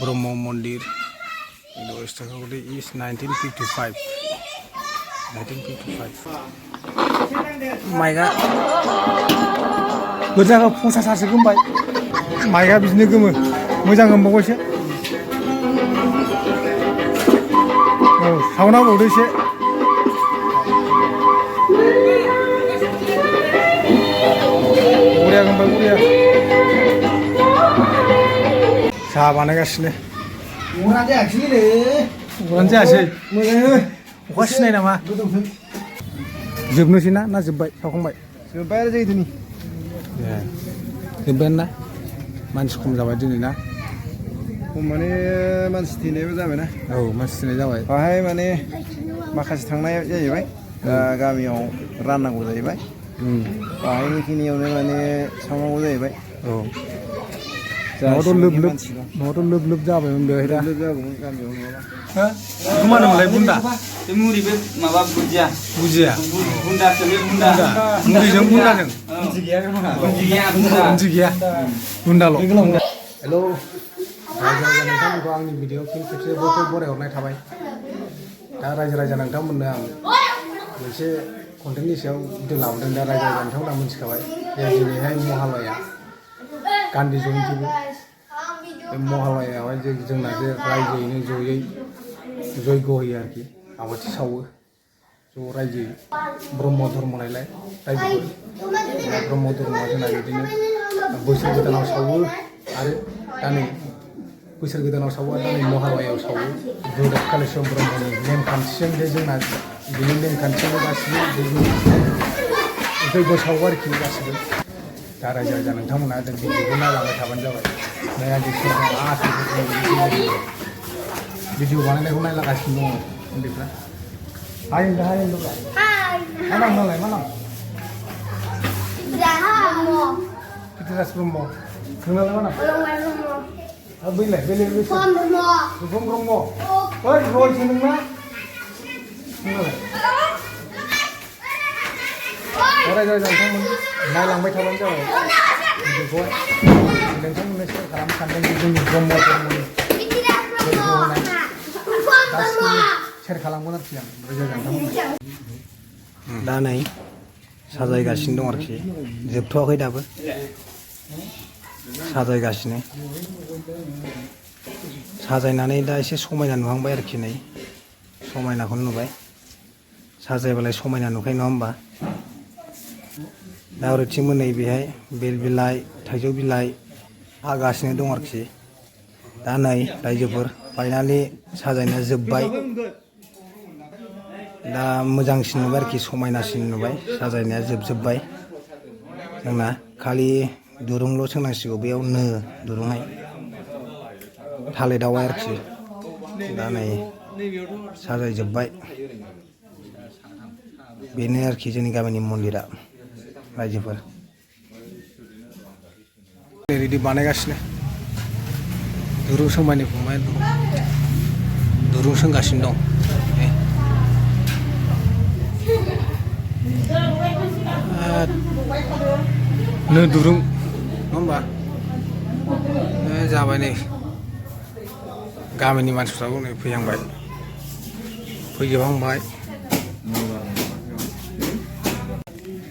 Bromo Mondir in West Bengal is 1955. 1955. Maiga गोजाखौ फसा सारसो गोमबाय Maiga बिदिनो गोमो मोजां गोमबावबायसो औ सावना बावदो एसे बरिया गोमबाय बरिया साहा बानायगासिनो अरानो जायाखैलै अरानो जायासै मोजाङै अखा सिनाय नामा जोबनोसै ना जोब्बाय सावखांबाय जोब्बाय आरो जों दिनै जोब्बायानो ना मानसि खम जाबाय दिनै ना खम माने मानसि थैनायबो जाबायना औ मानसि थैनाय जाबाय बाहाय माने माखासे थांनाय जाहैबाय दा गामियाव राननांगौ जाहैबाय बाहाय बेखिनियावनो माने सावनांगौ जाहैबाय औ न'आवथ' लोब लोब जाबायमोन बेवहाय दा लोब जागौमोन गामियाव नङाबा मा होनोमोनलाय बुन्दा बे मुरि बे माबा बुजिया बुन्दासो बे बुन्दा मुरिजों बुन्दाजों बुन्दि गैया बुन्दाल' हेल' रायजो राजा नोंथांमोनखौ आंनि भिडिअ फिन खेबसे बयखौबो बरायहरनाय थाबाय दा रायजो राजा नोंथांमोननो आं मोनसे कन्टेन्टनि सायाव भिडिअ लाबोदों दा रायजो राजा नोंथांमोना मिथिखाबाय जे दिनैहाय महालया गान्धी जयन्तीबो बे महालयावहाय जोंना जे रायजोयैनो जयै जयग' होयो आरोखि आवाथि सावो ज' रायजोयै ब्रह्म धर्म नालाय रायजोफोर ब्रह्म धर्मआ जोंना बिदिनो बोसोर गोदानाव सावो आरो दा नै बोसोर गोदानाव सावो आरो दा नै महालयाव सावो गुरुदेब कालिचरन ब्रह्मनि नेमखान्थिजों जे जोंना बिनि नेमखान्थिजों गासिबो जयग' सावो आरोखि गासिबो दा रायजो राजा नोंथांमोना जों भिडिअखौ नायलांबाय थाबानो जाबाय नै आं भिडिअ बानायनायखौ नायलागासिनो दङ उन्दैफ्रा हाय होनदों मा नाम नालाय मा नाम खिथिराज ब्रह्म नोंनालाय मा नाम बैलाय बेलेग रुपम ब्रह्म ओइ रयसो नोंना नोंनालाय रायजो राजा नोंथांमोन नायलांबाय थाबानो जाबाय भिडिअखौहाय नोंथांमोननो सेयार खालामनो सानदों जोंनि ब्रह्म धर्मनि जयग' होनाय गासिबो सेयार खालामगोन आरोखि आं रायजो राजा नोंथांमोन दा नै साजायगासिनो दं आरोखि जोबथ'वाखै दाबो साजायगासिनो साजायनानै दा एसे समायना नुहांबाय आरोखि नै समायनाखौनो नुबाय साजायबालाय समायना नुखायो नङा होमबा दा ओरैथिंबो नै बेहाय बेल बिलाइ थाइजौ बिलाइ हागासिनो दं आरोखि दा नै रायजोफोर फाइनालि साजायनाया जोब्बाय दा मोजांसिन नुबाय आरोखि समायनासिन नुबाय साजायनाया जोबजोब्बाय जोंना खालि दुरुंल' सोंनांसिगौ बेयाव नो दुरुंहाय थालिदावबाय आरोखि दा नै साजायजोब्बाय बेनो आरोखि जोंनि गामिनि मन्दिरा रायजोफोर रेडि बानायगासिनो दुरुं सोंबायनि फंबाय दुरुं सोंगासिनो दं नो दुरुं नङा होमबा जाबाय नै गामिनि मानसिफ्राबो नै फैहांबाय फैजोबहांबाय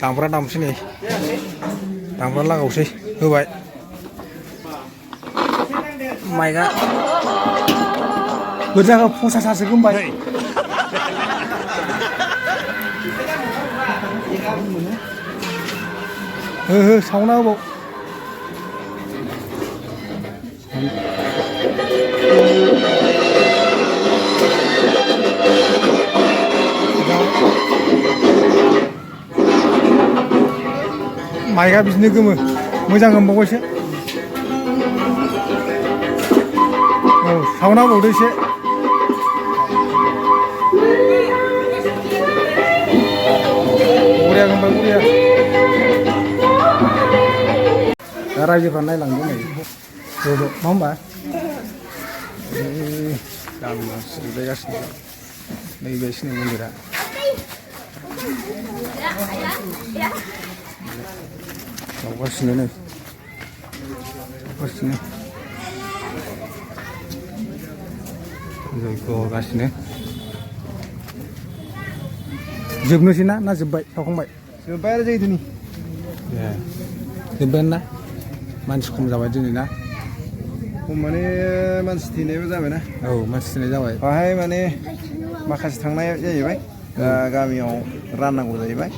दामग्रा दामसै नै दामग्रा लागावसै होबाय माइगा गोजाखौ फसा सारसो गोमबाय हो सावना होबाव माइगा बिदिनो गोमो मोजां गोमबावबायसो औ सावना होबावदो एसे बरिया गोमबाय बरिया दा रायजोफ्रा नायलांदो नै ज' ज' नङा होमबा गामियाव सिबिगासिनो नैबे सिनि मन्दिरा सावगासिनो नै सावगासिनो जयग' होगासिनो जोबनोसै ना जोब्बाय सावखांबाय जोब्बाय आरो जै दिनै जोब्बायानो ना मानसि खम जाबाय दिनै ना खम माने मानसि थैनायबो जाबायना औ मानसि थैनाय जाबाय बाहाय माने माखासे थांनाय जाहैबाय दा गामियाव राननांगौ जाहैबाय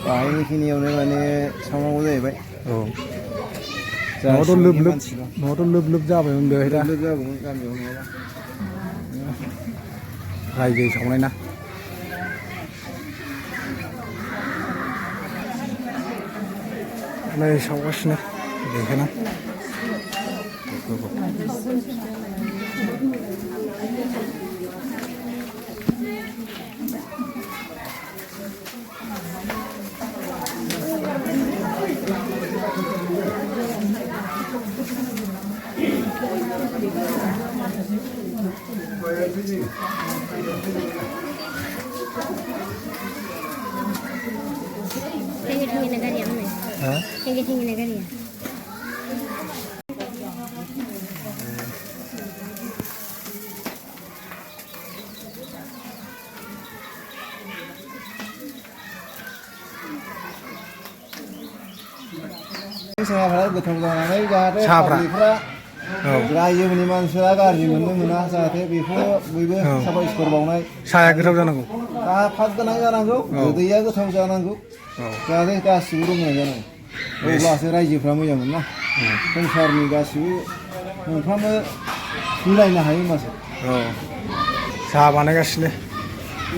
बाहायनिखिनियावनो माने सावनांगौ जाहैबाय औ न'आवथ' लोब जाबायमोन बेवहाय दा लोब जागौमोन गामियाव नङाबा रायजोयै सावनाय ना नै सावगासिनो बेखायनो Tinggi negara yang mana? Tinggi negara ya. साहाफ्रा गोथाव जानानै जाहाथे साहाफ्रा पाब्लिकफ्रा रायजोनि मानसिफ्रा गाज्रि मोननो मोना जाहाथे बेखौ बयबो साबायखर बावनाय साहाया गोथाव जानांगौ साहा फाद गोनां जानांगौ गोदैया गोथाव जानांगौ जाहाथे गासिबो रोंनाय जानांगौ अब्लासो रायजोफ्रा मोजां मोना संसारनि गासिबो मोनफ्रामबो मिलायनो हायो होनबासो साहा बानायगासिनो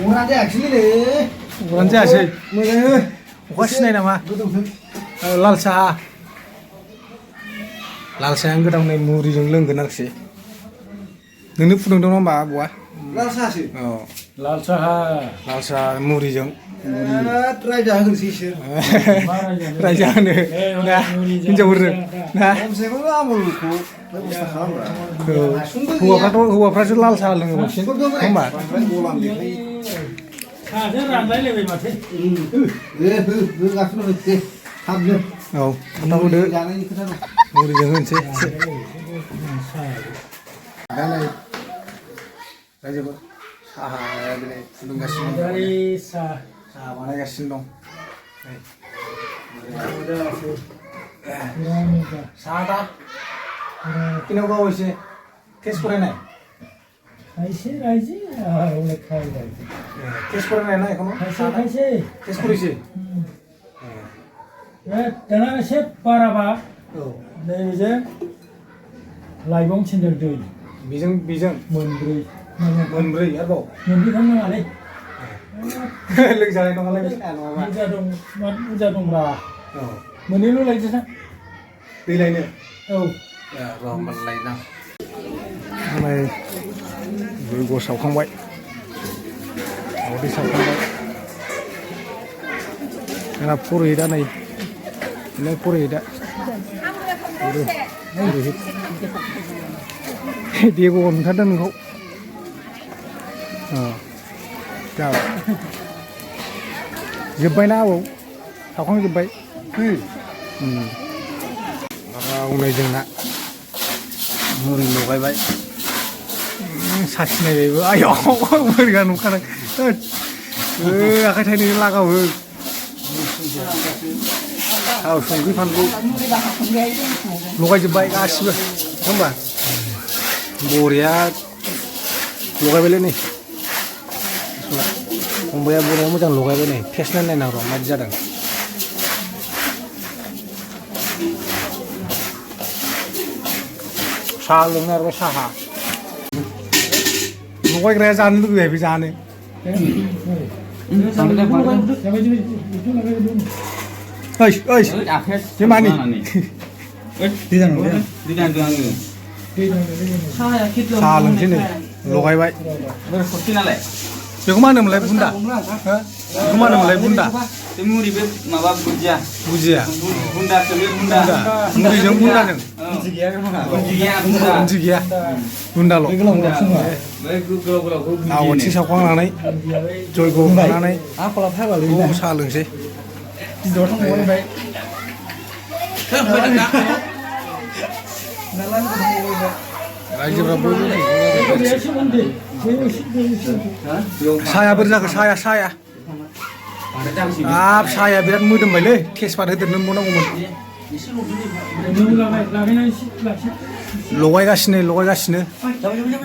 अरा जायाखिसैलै अरानो जायासै मोजाङै अखा सिनाय नामा लाल साहायानो गोदावनाय मुरिजों लोंगोन आरोखि नोंनो फुदुंदों नङा होमबा आबौआ लाल साहासो लाल साहा मुरिजों रायजा होग्रोसै इसोर रायजा होनो ना हिनजावफोरनो ना खमसेखम आमुलखौ बेबस्था खालामब्रा हौवाफ्रासो लाल साहा लोङो बांसिन होमबा साहाजों रानलायलायबाय माथो होगासिनो दे थाबनो औ थाब होदो जानायनि खोथा दं मुरिजों होनोसै दा नै रायजोफोर साहाया दिनै फुदुंगासिनो दं साहा बानायगासिनो दं साहा दा किनाव गाव एसे टेस्ट फरायनाय खायसे रायजो अनेक खायसे टेस्ट फरायनाय ना एखनो खायसे टेस्ट फरायसै दाना एसे बाराबा नैबेजों लाइबं सेन्देल दै बेजों मोनब्रै आरोबाव मोनब्रैखौनो नाङालै लोंजानाय नङालाय बे साया नङाबा बुरजा दंब्रा मोननैल' लायदोना दै लायनो औ र' होमबालाय लायदां नै जयग' सावखांबाय दै सावखांबाय जोंना पुरहिता नै बिलाय पुरहिता देग' नुथारदों नोंखौ जाबाय जोब्बायना आबौ सावखांजोब्बाय नै जोंना मुरि लगायबाय साखिनायबायबो आयौ बोरैबा नुखादों आखाइ थाइनैजों लागावो थाव संख्रि फानलु लगायजोब्बाय गासिबो होमबा बरिया लगायबायलै नै फंबाया बरिया मोजां लगायबाय नै टेस्ट नायनां र' माबायदि जादों साहा लोङो आरो साहा लगायग्राया जानो लुगैबाय बे जानो बे मानि साहा लोंसै नै लगायबाय बेखौ मा होनोमोनलाय बुन्दा बेखौ मा होनोमोनलाय बुन्दा मुरि बे माबा बुजिया बुन्दासो बे बुन्दा मुरिजों बुन्दाजों बुन्दि गैया बुन्दाल' गोलाव आवथि सावखांनानै जयग' होखांनानै साहा लोंसै रायजोफ्रा बयबो बे सोमोन्दै साया बोरै जाखो साया हाब साया बिराद मोदोमबायलै तेजपात होदेरनो मोननांगौमोन लगायगासिनो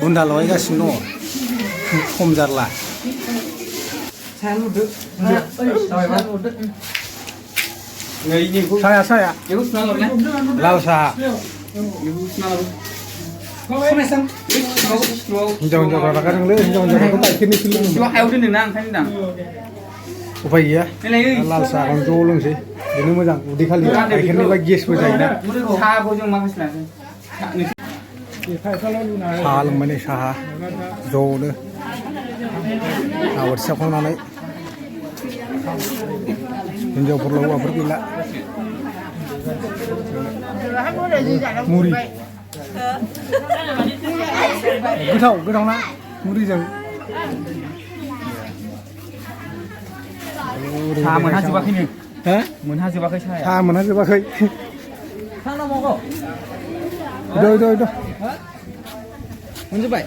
बुन्दा लगायगासिनो दङ खम जारला साया लाल साहा हिनजावफ्रा रागा जोंलै हिनजावफ्राथ' गाइखेरनिसो लोङो हायाव दोनदोंना ओंखायनो दां उफाय गैया लाल साहाखौनो ज' लोंसै बेनो मोजां उदै खालि गाइखेरनिफ्राय गेसबो जायोना साहाखौ जों माखासे लादों साहा लोंबाय नै साहा ज'नो आवाथि सावखांनानै हिनजावफोरल' हौवाफोर गैला मुरि गोथावना मुरिजों साहा मोनहाजोबाखैनो हो मोनहाजोबाखै साहा मोनहाजोबाखै द मोनजोब्बाय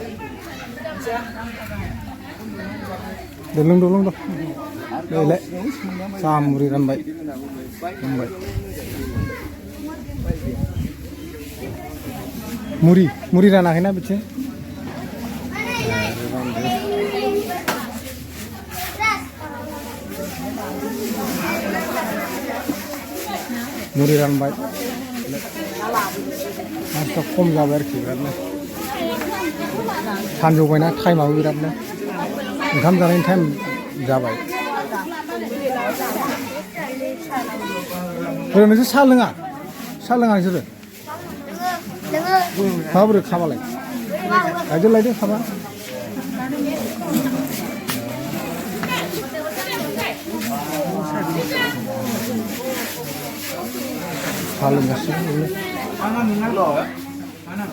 लोंद' नैलाय साहा मुरि रानबाय लोंबाय मुरि रानाखैना बिथिं मुरि रानबाय मानसिफ्रा खम जाबाय आरोखि बिरादनो सानजौबायना टाइमाबो बिरादनो ओंखाम जानायनि टाइम जाबाय नोंसोर साहा लोङा नोंसोरो माबोरै खाबालाय लायदो खाबा साहा लोंगासिनो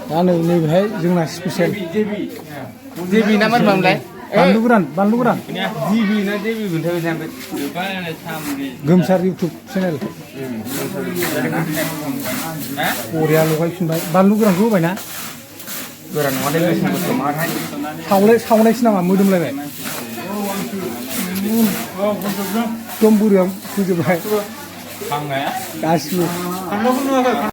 दा नैबेहाय जोंना स्पेसियेल देबि ना मारमामलाय बानलु गोरान देबि ना देबि मोनथाय गोमसार इउटुब चेनेल बरिया लगायफिनबाय बानलु गोरानखौ होबायना गोरान नङालै मेसें बोथोराव माथाय सावनायसो नामा मोदोमलायबाय एकदम बोरियाव होजोबबाय गासिबो